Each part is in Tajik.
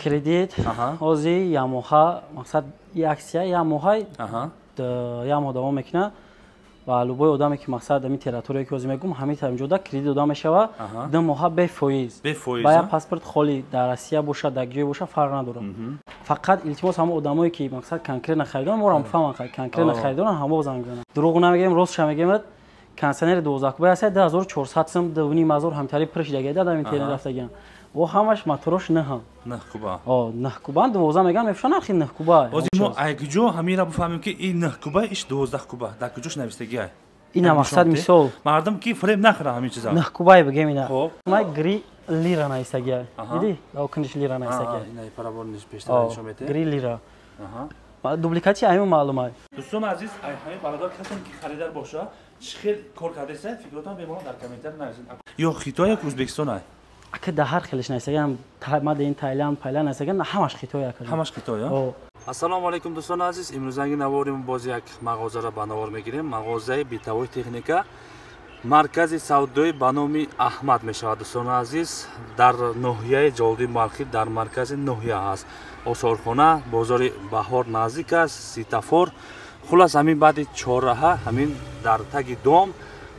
Кредит ҳози ямоҳа, мақсад аксия ямоҳа, ямоҳ давом мекунад ва любой одаме ки мақсад ҳамин территория ки ҳозир мегӯм, ҳамин ҷода кредит дода мешавад 2 моҳа бефоиз, ба як паспорт холӣ, дар Россия бошад, дар ҷое бошад, фарқ надорад. Фақат илтимос, ҳамон одамое ки мақсад конкретно харидоран, моро фаҳманд, конкретно харидоран, ҳамо занг зананд. Дурӯғ намегӯем, ростша мегӯем. Кондиционери 12 куба ҳаст, 2400 сум, 2500, ҳамтари пур шидагида дар интернет рафтагиан. О, ҳамаш моторош наҳам. Наҳ куба. О, наҳ кубан, 12 меган, мефурӯшанд, нархи наҳ куба. Ҳозир мо айкуҷо ҳаминра бифаҳмем, ки ин наҳ куба, иш 12 куба, дар куҷош навистагиай? Ина мақсад, мисол. Мардум ки фиреб нахӯра ҳамин чиза. Наҳ кубай бигем, ина май гри лира навистагиай, дидӣ? Окниш лира навистагиай. Гри лира дубликати айму маълумай. Дӯстони азиз, ҳамин бародар, касоне ки харидар боша, чӣ хел кор кардаеса, фикротон бемалол дар комментар нависед. Ё Хитой, ё Ӯзбекистон ай? Ака, да ҳар хелеш навистагиам, мада ин Тайланд, Пайланд навистагиам, ҳамаш Хитой, ака. Ҳамаш Хитой. Ассалому алайкум, дӯстони азиз! Имрӯзанги наворим боз як мағозаро ба навор мегирем. Мағозаи бытовой техника, маркази савдои ба номи Аҳмад мешавад. Дӯстони азиз, дар ноҳияи Ҷалолиддин Балхӣ, дар маркази ноҳия ҳаст. Осорхона, бозори Баҳор наздик аст, светофор. Хулас, ҳамин баъди чорраҳа, ҳамин дар таги дом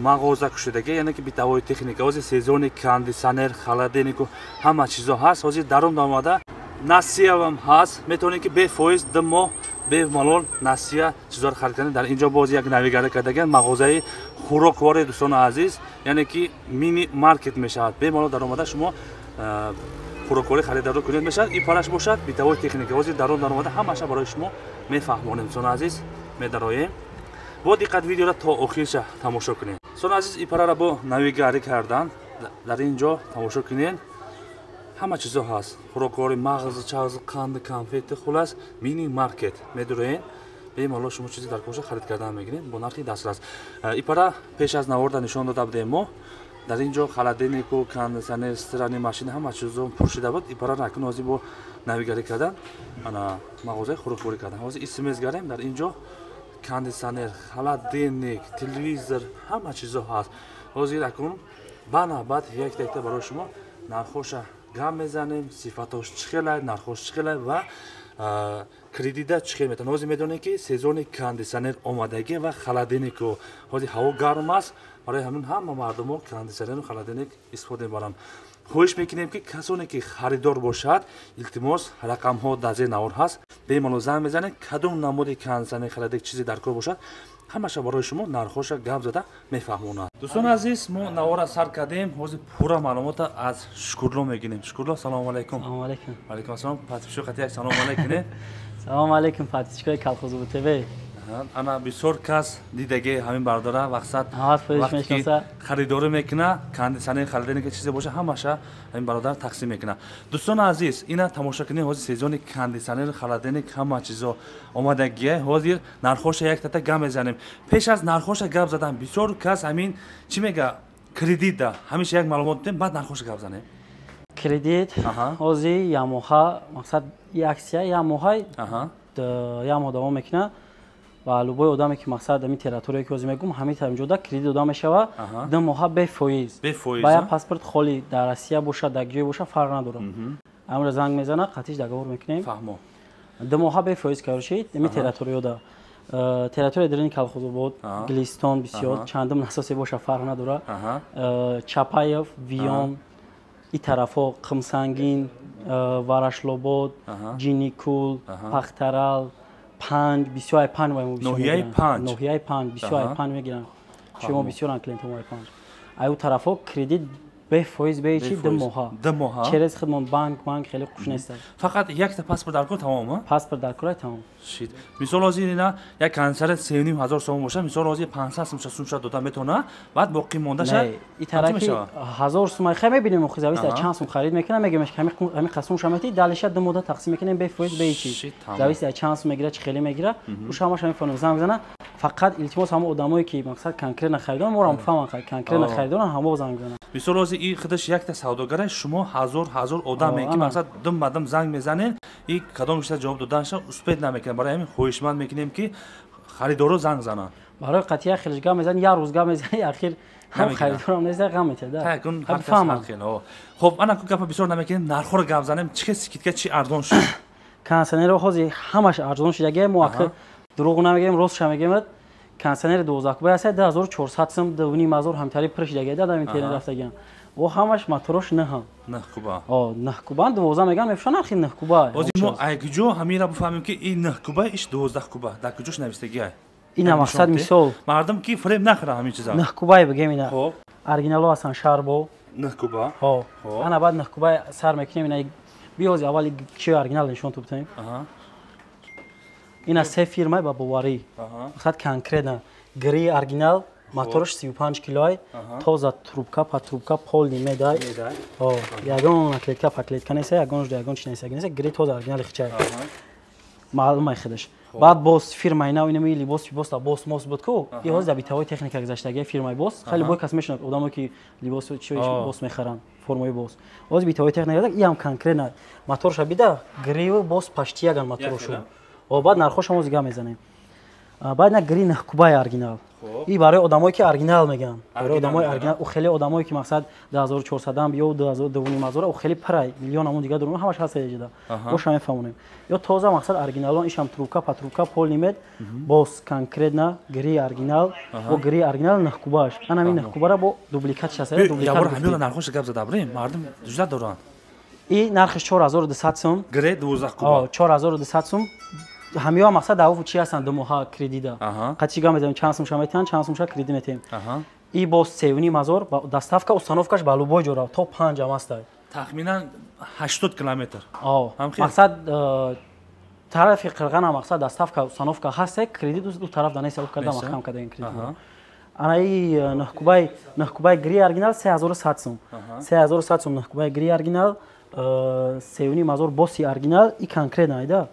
мағоза кушодагӣ, яъне ки бытовой техника. Ҳозир сезони кондиционер, холодильнику ҳама чизо ҳаст. Ҳозир дарун омада, насиявам ҳаст, метавонед ки бефоиз 2 моҳ бемалол насия чизоро харид кардем. Дар инҷо боз як навигарӣ кардагиан, мағозаи хӯрокворе, дӯстони азиз, яъне ки мини маркет мешавад. Бемалол даромада шумо хӯрокворӣ харидорӣ кунед мешавад. Ин параш бошад бытовой техника. Ҳозир дарун даромада ҳамаша барои шумо мефаҳмонем. Дӯстони азиз, медароем, бо диққат видеоро то охирша тамошо кунед. Дӯстони азиз, ин парара бо навигарӣ кардан, дар ин ҷо тамошо кунед, ҳама чизо ҳаст: хӯроквори, мағз, чағз, қанд, конфети, хулас, мини маркет. Медуроен, бемалол шумо чизе дар боша харид кардан мегиред бо нархи дастрас. Ипара пеш аз наворда нишон дода будем мо. Дар ин ҷо холодильнику, кондиционер, стиральный машина, ҳама чизо пур шуда буд. Ипара акнун ҳозир бо навигарӣ кардан, ана мағозаи хӯрокворӣ кардан. Ҳозир исмез гарем, дар ин ҷо кондиционер, холодильник, телевизор, ҳама чизо ҳаст. Ҳозир акнун ба навбат якта якта барои шумо нархоша гап мезанем, сифатош чӣ хелай, нархош чӣ хелай ва кредита чӣ хел метавон. Ҳозир медонем, ки сезони кондиционер омадагӣ ва холодильнику. Ҳозир ҳаво гарм аст, барои ҳамин ҳама мардумо кондиционеру холодильник истифода мебаранд. Хоҳиш мекунем, ки касоне ки харидор бошад, илтимос, рақамҳо дар зери навор ҳаст, бемалол занг мезанед. Кадом намуди кондиционер, холодильник, чизе дар кор бошад, ҳамаша барои шумо нархоша гап зада мефаҳмонад. Дӯстони азиз, мо навора сар кардем. Ҳозир пурра маълумота аз Шукурло мегирем. Шукурло, салому алайкум! Салому алайкум! Алайкум ассалом! Подписчико қати як салому алайкум. Салому алайкум, подписчикои Колхозобод ТВ! Ана бисёр кас дидаги ҳамин бардора, вақсад вақте ки харидорӣ мекуна, кондиционер, холодильник, чизе боша, ҳамаша ҳамин бародар тақсим мекуна. Дӯстони азиз, ина тамошо кунед. Ҳозир сезони кондиционер, холодильник, ҳама чизо омадагия. Ҳозир нархоша яктата гап мезанем. Пеш аз нархоша гап задан, бисёр кас ҳамин чӣ мега, кредита, ҳамеша як маълумот дидем, баъд нархоша гап занем. Кредит ҳозир ямоҳа, мақсад аксия ямоҳа, ямоҳ давом мекунад ва любой одаме ки мақсад ҳамин территория ки ҳозир мегӯм, ҳамин ҷода кредит дода мешавад 2 моҳа бефоиз, ба як паспорт холӣ, дар Россия бошад, дар ҷое бошад, фарқ надорад. Ҳамро занг мезанад, қатиш договор мекунем, 2 моҳа бефоиз. Короче, ҳамин территорияда, территория дарини Колхозобод, Глистон, бисёр чандум насосе боша, фарқ надорад, Чапаев, Вион, и тарафҳо, Қимсангин, Варашлобод, Ҷиникул, Пахтарал, Панҷ, бисёр ай Панҷ. Ноҳияи Панҷ. Ноҳияи Панҷ, бисёр ай Панҷ мегиранд, чун мо бисёран клиентҳо ай Панҷ. Ай ӯ тарафҳо кредит бефоиз, беҳичи, 2 моҳа. 2 моҳа. Через хидмон банк хеле хуш нест. Фақат якта паспорт дар кор, тамом. Паспорт дар кор, тамом. Шид. Мисол, ҳозир ина як кондиционер 3500 сомон боша, мисол, ҳозир 500 сумша сумша дода метавона, баъд боқӣ мондаша? И тарафи 1000 сум хай мебинем, охи зависит аз чанд сум харид мекунам, мегемеш ҳамин қасумша мети, далеша 2 моҳа тақсим мекунем, бефоиз, беҳичи. Зависит аз чанд сум мегира, чӣ хеле мегира, уш ҳамаша мефаҳмем, занг мезана. Фақат илтимос, ҳама одамое ки мақсад конкретно харидоран, моро фаҳманд, конкретно харидоран, ҳамо занг мезананд. Мисол, ҳозир и худаш якта савдогара, шумо ҳазор ҳазор одаме ки мақсад дум ба дум занг мезанед, и кадом ишта ҷавоб доданша успеть намекунад. Барои ҳамин хоҳишманд мекунем, ки Харидоро занг зананд. Барои қатъия хелиш гап мезанӣ, як рӯз гап мезанӣ, ахир ҳам харидорам нест, ғам метиҳад. Хоб, ана ку гапа бисёр намекунем, нархҳоро гап занем, чӣ хел скидка, чӣ арзон шуд? Кондиционерро ҳозир ҳамаш арзон шудагия, мо акр дурӯғ намегӯем, ростша мегӯем. Кондиционери 12 куба аст, 2400 сум, 2500 ҳамтари пур шудагия, дар интернет рафтагиам. О ҳамаш моторош 9. 9 куба. О, 9 куба, 12 мегӯям, мефурӯшанд нархи 9 куба. Ҳозир мо ай куҷо ҳаминро бифаҳмем, ки ин 9 куба, иш 12 куба, дар куҷош навистагиай? Ина мақсад мисол. Мардум ки фреб нахӯра ҳамин чиза. 9 кубай бигем ина. Хоб. Оригинало ҳастан шарбо. 9 куба. Хо. Ана баъд 9 кубай сар мекунем ина биёзи аввал чи оригинал нишон тубтем. Ина се фирмаи ба боварӣ. Мақсад конкретно гри оригинал моторш 35 килоай, тоза трубка па трубка полный медай. О, ягон наклейка паклетка нест, ягон жда ягон чи нест, нест, гри тоза оригинали хичай. Маълумай худаш. Баъд боз фирмаи нав инами либос либос да бос мос буд ку, и ҳозир дар битавои техника гузаштагия фирмаи бос. Хеле бой кас мешинад одамое ки либос чи бос мехаранд, формаи бос. Ҳозир битавои техника и ҳам конкретно моторша бида, гриву бос пашти яган моторошу. О, баъд нархошам ҳозир гап мезанем. Баъд на гри нахкубаи оригинал. И барои одамое ки оригинал мегӯянд. Барои одамои оригинал, ӯ хеле одамое ки мақсад 2400 ё 2500, ӯ хеле пирай, миллион ҳамон дигар дорум, ҳамаш ҳаст эҷода. Боша мефаҳмонем. Ё тоза мақсад оригиналон, ишам трубка па трубка полный мед, боз конкретно гри оригинал, бо гри оригинал нахкубаш. Ана ҳамин нахкубара бо дубликат шаст, дубликат. Ябор ҳамин нархош гап зада бурем, мардум жуда доранд. И нархиш 4200 сум. Гри 12 куба. 4200 сум. Ҳамиҳо мақсад давофу чи ҳастанд ду моҳа кредида. Қатъи гап мезанем, чанд сумша метиҳанд, чанд сумша кредит метиҳем. И боз 3500 доставка, установкаш ба любой ҷо рафт, то 5 ам ҳастай. Тахминан 80 километр. Мақсад тарафи Қирғана мақсад доставка, установка ҳастай, кредит ду тараф да нест, карда маҳкам кардаем кредит. Ана и нахкубай гри оригинал 3100 сум. 3100 сум нахкубай гри оригинал. 3500 боси оригинал и конкретно айда.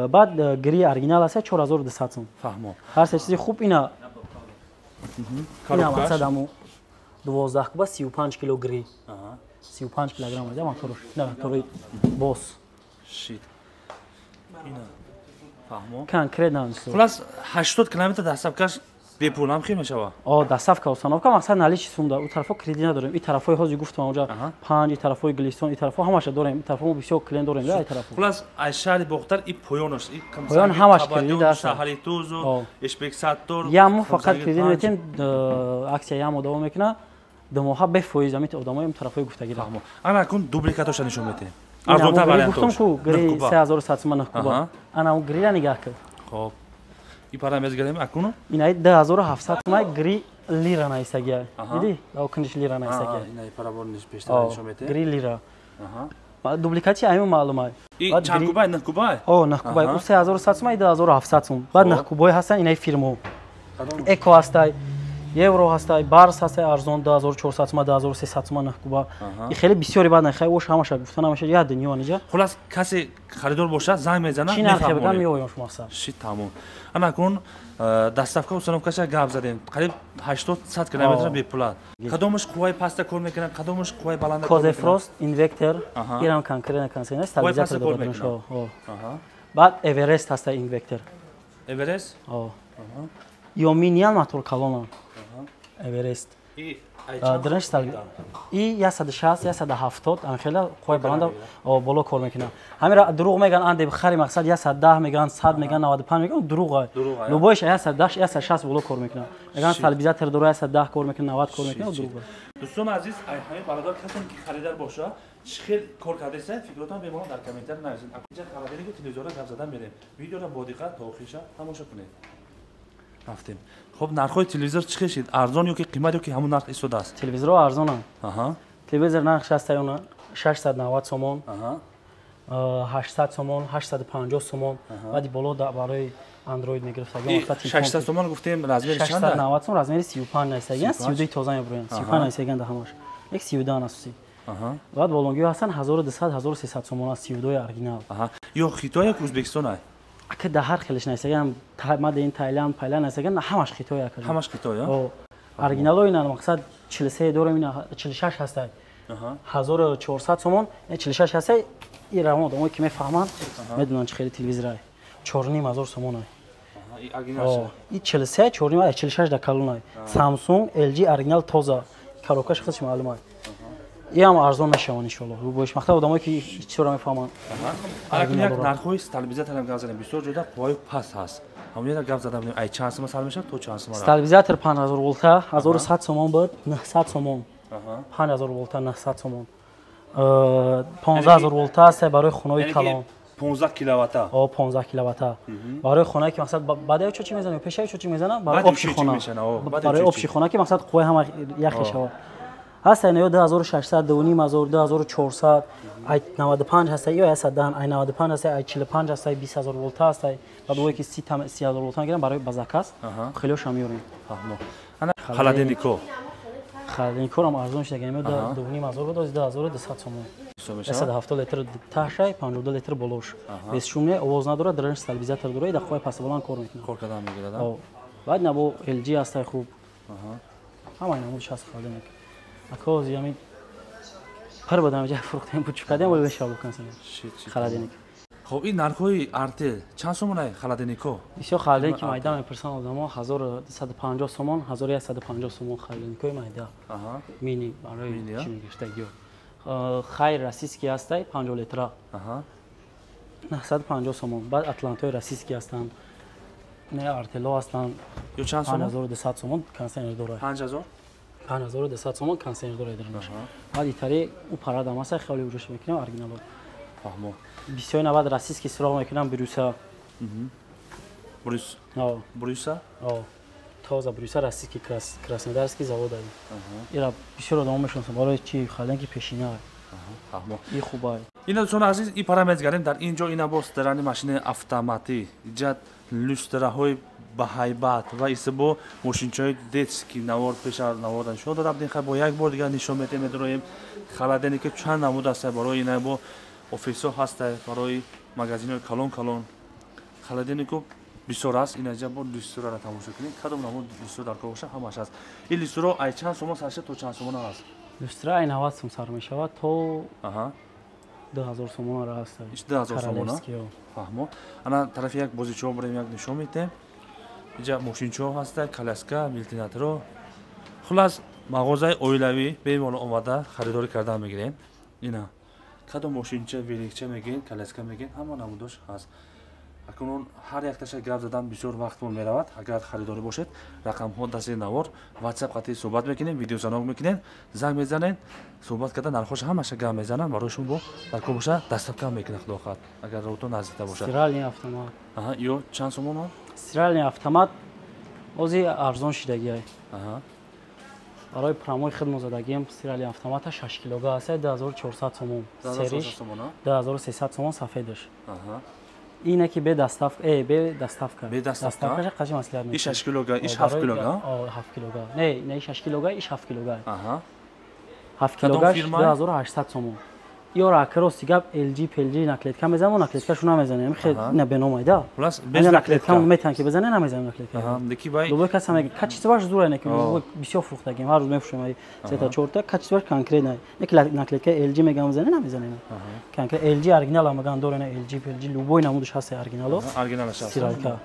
Баъд гри оригинал аст 4200 сум. Фаҳмо. Ҳар се чизи хуб ина. Ина мақсад ҳаму 12 куба 35 кило гри. 35 килограмм айда моторш. Ина мотори бос. Шит. Ина. Фаҳмо. Конкретно. Хулас 80 километр доставкаш бепул ҳам хел мешавад. О, доставка, установка мақсад наличи сум да. У тарафо кредит надорем. И тарафҳои ҳозир гуфтам онҷа 5, и тарафҳои Гулистон, и тарафҳо ҳамаша дорем. И тарафҳо мо бисёр клиент дорем, да, и тарафҳо. Хулас аз шаҳри Бохтар и поёнаш, и поён ҳамаш кредит аст. Шаҳри Тузу, Ишбек Саттор. Я мо фақат кредит метем, аксия я мо давом мекунад. Ду моҳа бефоиз ҳамин одамои ин тарафҳои гуфтагира. Фаҳмо. Ана кун дубликатоша нишон медиҳем. Арзонтар вариантош. Гуфтам ку гри 3100 сум нахкуба. Ана он грира нигаҳ кун. Хоб. И пара мезгарем акуну? Ина 2700 сумай гри лира наистагия. Диди? Окуниш лира наистагия. Ина пара бор ниш пештар нишон медиҳем. Гри лира. Дубликати айму маълумай. И чанд кубай? 9 кубай? О, 9 кубай. У 3100 сумай 2700 сум. Баъд 9 кубой ҳастан инаи фирмо. Эко ҳастай, Евро ҳастай, Барс ҳастай арзон 2400 сум, 2300 сум 9 куба. И хеле бисёри баъд нахай ош ҳамаша гуфта намешад, як дунё ниҷа. Хулас касе харидор бошад, занг мезанад, чи нархе бигам меоям шумо мақсад. Ши тамом. Ана кун доставка установкаша гап задем. Қариб 80-100 километр бепул. Кадомаш қувваи паста кор мекунад, кадомаш қувваи баланда кор мекунад? Козефрост инвектор, ирам конкретно консерна стабилизатор дорад шо. Баъд Эверест ҳаста инвектор. Эверест? О. Ё миниал мотор калона. Эверест. Дренш и 160, 170 анхела қувваи баланда боло кор мекунад. Ҳамира дурӯғ меган, анде хари мақсад 110 меган, 100 меган, 95 меган, дурӯғ. Любойш 110, 160 боло кор мекунад. Меган стабилизатор дора 110 кор мекунад, 90 кор мекунад, дурӯғ. Дӯстони азиз, ай ҳамин бародар касон ки харидар боша, чӣ хел кор кардеса, фикротон бемалол дар комментар нависед. Инҷа харидаре ки телевизорро гап задан мерем. Видеоро бо диққат то охириша тамошо кунед. Рафтем. Хоб, нархҳои телевизор чӣ хел шид? Арзон ё ки қимат ё ки ҳамон нарх истодааст? Телевизорҳо арзонанд. Телевизор нархш ҳаст аюна 690 сомон, 800 сомон, 850 сомон. Баъди боло барои Android мегирифтагӣ. 600 сомон гуфтем, размери чанд? 690 сом, размери 35 найсагиан, 32 тоза мебуроянд. 35 найсагиан да ҳамаш. Як 32 асосӣ. Баъд болонгиҳо ҳастанд 1200, 1300 сомон аст 32 оригинал. Ё Хитой ё Ӯзбекистон ай? Ака да ҳар хелеш найсагиан, мада ин Тайланд, Пайланд найсагиан, ҳамаш Хитой ака. Ҳамаш Хитой, а? Оригиналҳо ина мақсад 43 дорем, ина 46 ҳастай. 1400 сомон, 46 ҳастай. Ин равон одамое ки мефаҳманд, медонанд чӣ хели телевизор ай. 4500 сомон ай. И 43 4 46 да калонай. Samsung, LG оригинал тоза. Коробкаш худаш маълум аст. И ҳам арзон мешаванд иншоаллоҳ. Любойш мақсад одамое ки чизро мефаҳманд. Акун як нархҳои стабилизаторам гап задем. Бисёр ҷода қувваи паст ҳаст. Ҳамон гап задам, ай чанд сима сар мешавад то чанд сима? Стабилизатор 5000 волта 1100 сомон буд, 900 сомон. 5000 волта 900 сомон. 15000 волта аст барои хонаҳои калон. 15 киловатта. 15 киловатта. Барои хонае ки мақсад баъд чо чӣ мезанад, пешаи чо чӣ мезанад, барои общий хона. Барои общий хона ки мақсад қувваи ҳама яхе шавад. Ҳаст ё 2600, 2500, 2400, ай 95 ҳаст, ё 110, ай 95 ҳаст, ай 45 ҳаст, 20000 волта ҳаст. Баъд ое ки 30000 волта мегирам барои базакас. Хелеашам меорем. Фаҳмо. Ана холодильнико. Холодильникорам арзон шуда, ё 2500 буд, 2200 сомон. 170 литр таҳшай, 52 литр болош. Бесшумне, овоз надорад, дренж стабилизатор дорад, дар қувваи паст баланд кор мекунад. Кор кардан мегирад. Баъд набо LG ҳастай хуб. Ҳамаи намудш ҳаст холодильник. Акоз ями пар бадам ҷа фурӯхтем, пучу кардем, вале мешава букан холодильник. Хоб, ин нархҳои Артел чанд сомонай холодильнико? Бисёр холодильники майда мепурсанд одамо, 1250 сомон, 1150 сомон холодильникои майда. Мини барои чӣ мегирифтагиё. Хайр российский ҳастай 50 литра. 950 сомон. Баъд Атлантои российский ҳастанд. Не Артело ҳастанд. Ё чанд сомон? 5200 сомон контейнер дорад. 5000? 5200 сомон контейнер дорад дарунаш. Баъд итари ӯ парадам ҳаст, хеле уҷош мекунем оригинало. Фаҳмо. Бисёр навад российский суроғ мекунам Брюса. Брюс. Брюса? Тоза Брюса российский Краснодарский завод аст. Ира бисёр одамо мешиносанд барои чи халдан ки пешина. Фаҳмо. И хуб аст. Ина дӯстони азиз, и параметр гарем дар ин ҷо ина боз дарани машинаи автоматӣ, иҷа люстраҳои баҳайбат ва исбо мошинчаҳои детский навор пеша наворда нишон дода будем. Хай бо як бор дигар нишон медиҳем, медроем холодильники чанд намуд аст барои ина бо офисҳо ҳаста, барои магазинҳои калон калон. Холодильнику бисёр аст. Ина ҷа бо люстраро тамошо кунед, кадом намуд люстра дар кор боша ҳамаш аст. Ин люстраро ай чанд сомон сар шуда то чанд сомон аст? Люстра ай 90 сом сар мешавад то 2000 сомон ҳаст. Иш 2000 сомон? Фаҳмо. Ана тарафи як бозичаҳо бурем, як нишон медиҳем. Инҷа мошинчаҳо ҳаста, коляска, вентиляторо. Хулас мағозаи оилавӣ бемалол омада харидорӣ кардан мегирем. Ина кадом мошинча, великча мегин, коляска мегин, ҳама намудош ҳаст. Акнун ҳар якташа гап задан бисёр вақтмон меравад. Агар харидорӣ бошед, рақамҳо дасти навор, WhatsApp қатъи суҳбат мекунем, видеозвонок мекунем, занг мезанем, суҳбат карда нархош ҳамаша гап мезанам, барои шумо бо дар кор боша доставка мекунад худо хоҳад, агар роҳтон наздикта бошад. Стиральный автомат. Ё чанд сомон? Стиральный автомат ози арзон шидагиай. Барои промои хидмат задагием стиральный автомата 6 килога аст, 2400 сомон. Сериш 2300 сомон сафедаш. Ине ки бе доставка, бе доставка. Бе доставка. Доставкаша қаши маслиҳат мекунем. Иш 6 килога, иш 7 килога? 7 килога. Не, не 6 килога, иш 7 килога. 7 килогаш 2800 сомон. Ёра акрости гап LG, PLG наклетка мезанем, наклеткашу намезанем. Хел на беномайда. Хулас без наклетка. Метан ки безане намезанем наклетка. Деки бай. Дубой каса мега качествоаш зура не ки бисёр фурӯхтагем. Ҳар рӯз мефурӯшем ай сета чорта, качествоаш конкретно. Не ки наклетка LG мегам мезане намезанем. Конкрет LG оригинал меган дорена LG, PLG любой намудаш ҳаст оригинало. Оригиналаш ҳаст. Стиралка.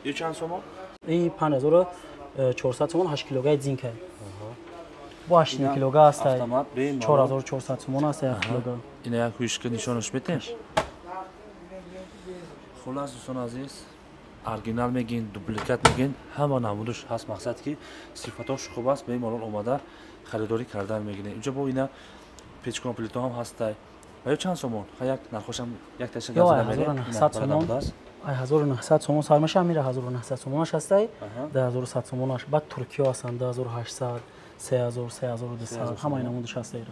Ё чанд сомон? И 5400 сомон 8 килогаи зинка. Бо 8 килога аст. 4400 сомон аст 1 килога. Ина як ҳушка нишонаш метем. Хулас дӯстони азиз, оригинал мегин, дубликат мегин, ҳама намудаш ҳаст. Мақсад ки сифатош хуб аст, бемалол омада харидорӣ кардан мегирем. Инҷо бо ина печкомплито ҳам ҳастай. Ва ё чанд сомон? Ха як нархошам як таша газа мерем. 900 сомон. Ай 1900 сомон сар меша, мира 1900 сомонаш ҳастай, 2100 сомонаш. Баъд туркиё ҳастанд 2800, 3000, 3200, ҳамаи намудаш ҳастай.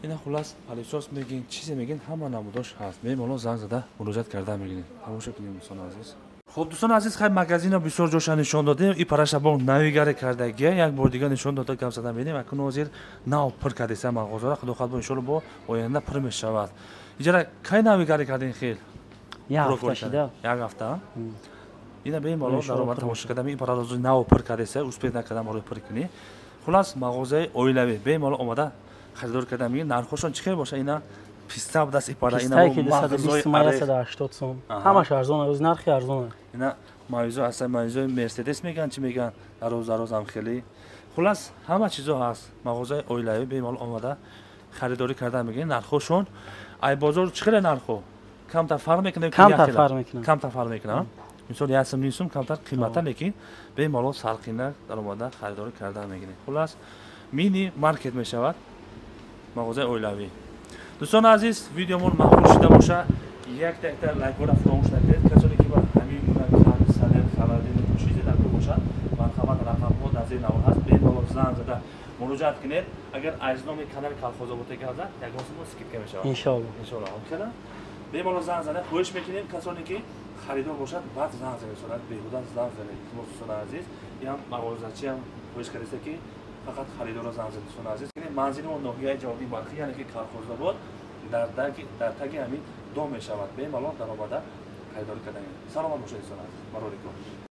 Ина хулас палисос мегин, чизе мегин, ҳама намудош ҳаст. Бемалол занг зада муроҷиат карда мегирем. Тамошо кунем дӯстони азиз. Хоб дӯстони азиз, хай магазино бисёр ҷоша нишон додем. И параша бо навигаре кардагия, як бор дигар нишон дода гап зада медем. Акун ҳозир нав пур кардеса мағозаро, худо хоҳад бо иншоалло бо оянда пур мешавад. Иҷара кай навигаре кардин хел? Як ҳафта шида. Як ҳафта? Ина бемалол даромад тамошо кардам. Ин параро нав пур кардеса, успех накардам барои пур кунӣ. Хулас мағозаи оилавӣ бемалол омада харидор кардам. Мегӯяд нархошон чӣ хел боша? Ина писта будаст, ипара ина мағзои 180 сом. Ҳамаш арзон аст, нархи арзон аст. Ина Мавизо ҳаста, мавизои Мерседес меган, чӣ меган, дароз дароз ҳам хеле. Хулас, ҳама чизо ҳаст. Мағозаи оилавӣ, бемалол омада харидорӣ карда мегиред. Нархҳошон ай бозор чӣ хеле нархҳо? Камтар фарқ мекунад? Камтар фарқ мекунад. Камтар фарқ мекунад. Мисол, як сум, ним сум камтар қимата, лекин бемалол сарқина даромада харидорӣ карда мегиред. Хулас, мини маркет мешавад мағозаи оилавӣ. Дӯстони азиз, видеомон маъқул шуда боша, якта якта лайкҳоро фаромӯш накунед. Касоне ки ба ҳамин гуна кондитсионер, холодильник, чизе дар кор бошад, марҳамат, рақамҳо дар зери навор ҳаст, бемалол занг зада муроҷиат кунед. Агар аз номи канали Калхозобод гап зад, ягон сум скидка мешавад. Иншоалло. Иншоалло. Бемалол занг зада хоҳиш мекунем, касоне ки харидор бошад, баъд занг занед, сурат беҳуда занг занед. Дӯстони азиз, ям мағозачиам хоҳиш кардааст, ки фақат харидорро занг занед. Дӯстони азиз, манзили мо ноҳияи Ҷаводи Балхӣ, яъне ки Калхозобод, дар таги ҳамин дом мешавад. Бемалол даромада харидорӣ кардан. Саломат бошед, дӯстони азиз, барори кор.